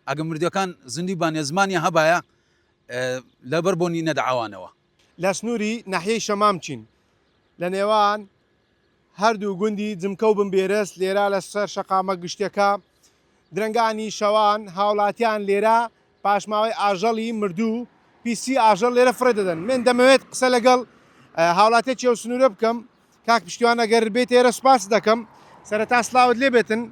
ئەگە مردوەکان زیندوی بانە زمانیان هەبایە لەبەر بۆنی نەدەعاوانەوە. لە سنووری ناحیەی شەمامچین لە نێوان هەردوو گوندی جمکە و بمبێرس لێرە لە سەر شەقامە گشتیەکە درەنگانی شەوان هاوڵاتیان لێرە پاشماوەی ئاژەڵی مردوو پیسی ئاژەڵ لێرە فڕێ دەدەن من دەمەوێت قسە لەگەڵ هاوڵاتێکی ئەو سنوورە بکەم کاک پشتیوان ئەگەر بێت ئێرە سوپاست دەکەم سەرەتا سلااوت لێ بێتن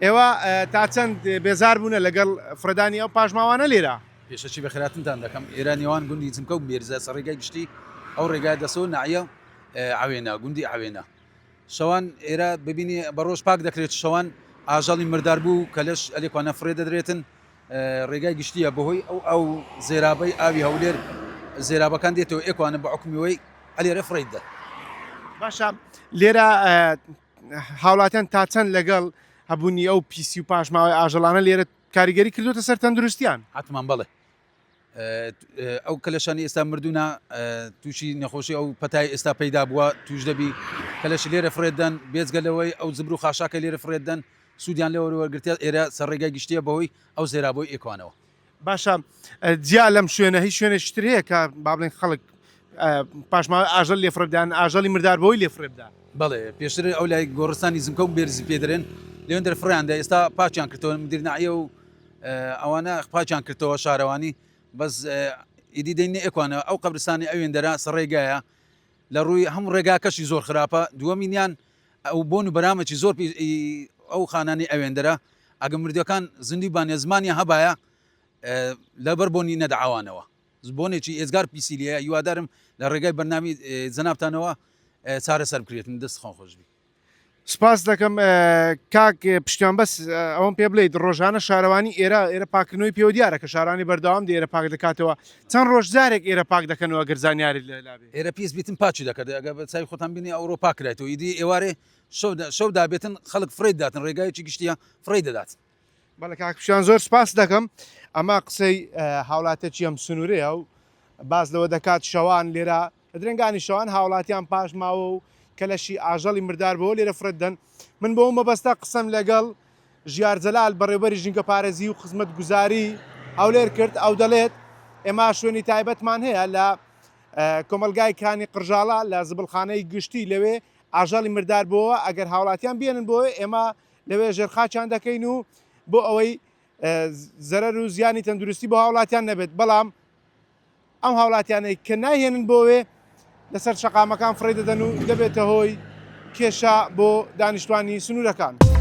ئێوە تا چەند بێزار بوونە لەگەڵ فڕێدانی ئەو پاشماوانە لێرە؟ پێشەکی بەخێراتنتان دەکەم ئێرە نێوان گوندی جمکە و مێرزە سەر ڕێگای گشتی ئەو ڕێگای دەسەوە ناعیە عەوێنە گوندی عەوێنە شەوان ئێرە ببینی بە ڕۆژ پاک دەکرێت شەوان ئاژەڵی مردار بوو کەلەش ئەلێکوانە فڕێ دەدرێتن ڕێگای گشتیە بەهۆی ئەو ئەو زێرابەی ئاوی هەولێر زێرابەکان دێتەوە ئێکوانە بە حکومیەوەی ئەلێرە فڕێی دەن. باشە لێرە هاوڵاتیان تا چەند لەگەڵ هەبوونی ئەو پیسی و پاشماوەی ئاژەڵانە لێرە کاریگەری کردوتە سەر تەندروستیان؟ حتمان بەڵێ ئەو کەلەشانی ئێستا مردوونە تووشی نەخۆشی ئەو پەتای ئێستا پەیدا بووە توش دەبی کەلەش لێرە فرێدەن بێجگە لەوەی ئەو زبر و خاشاکە لێرە فرێدەن سوودیان لێ وەرگرتیە ئێرە سەر ڕێگای گشتیە بەهۆی ئەو زێرابۆی ئێکوانەوە. باشە جیا لەم شوێنە هیچ شوێنێکی تر هەیە کە با بڵێن خەڵک پاشماوەی ئاژەڵ لێ فڕێ بدان ئاژەڵی مردار بۆی لێ فڕێ بدا؟ بەڵێ پێشتر ئەو لای گۆڕستانی زمکە و بێرزی پێ دەرێن لێن دەر فڕیان دا ئێستا پاکیان کردەوە مدیر ناحیە و ئەوانە پاکیان کردەوە شارەوانی بەس ئیدی دەینە ئێکوانەوە ئەو قەبرستانی ئەوێن دەرا سەر ڕێگایە لە ڕووی هەم ڕێگاکەشی زۆر خراپە دووەمینیان ئەو بۆن و بەرامەکی زۆر ئەو خانانی ئەوێندەرە ئەگە مردوەکان زیندوی بانە زمانیان هەبایە لەبەر بۆنی نەدەعاوانەوە بۆنێکی ئێجگار پیسی لێیە هیوادارم لە ڕێگای بەرنامی جەنابتانەوە چارەسەر بکرێتن دەست خۆن خۆشبی. سپاست دەکەم کاک پشتیوان بەس ئەوەم پێ بڵێیت ڕۆژانە شارەوانی ئێرە ئێرە پاکردنەوەی پێوە دیارە کە شارانی بەردەوام دێرە پاک دەکاتەوە چەند ڕۆژ جارێک ئێرە پاک دەکەنەوە گەر زانیاری لەلا بێ ئێرە پیس بیتن پاکی دەکرد ئەگە بە چاوی خۆتان بینی ئەوڕۆ پاک کرایتەوە ئیدی ئێوارێ شەو شەو دابێتن خەڵک فڕێی دەداتن ڕێگایەکی گشتیە فڕێی دەدات. بەڵێ کاک پشتیوان زۆر سپاست دەکەم ئەمە قسەی هاوڵاتێکی ئەم سنوورەیە و باس لەوە دەکات شەوان لێرە لە درەنگانی شەوان هاوڵاتیان پاشماوە و کەلەشی ئاژەڵی مردار بۆ لێرە فڕێ دەدەن. من بۆ ئەو مەبەستە قسەم لەگەڵ ژیار جەلال بەڕێوبەری ژینگەپارێزی و خزمەتگوزاری هەولێر کرد، ئەو دەڵێت، ئێمە شوێنی تایبەتمان هەیە لە کۆمەڵگای کانی قڕژاڵە لە زبڵخانەی گشتی لەوێ ئاژەڵی مردار بۆوە ئەگەر هاوڵاتیان بێنن بۆ ئێمە لەوێ ژێرخاکیان دەکەین و بۆ ئەوەی زەرەر و زیانی تەندروستی بۆ هاوڵاتیان نەبێت بەڵام ئەم هاوڵاتیانەی کە نایهێنن بۆ وێ لەسەر شەقامەکان فڕێ دەدەن و دەبێتە هۆی کێشە بۆ دانیشتوانی سنوورەکان.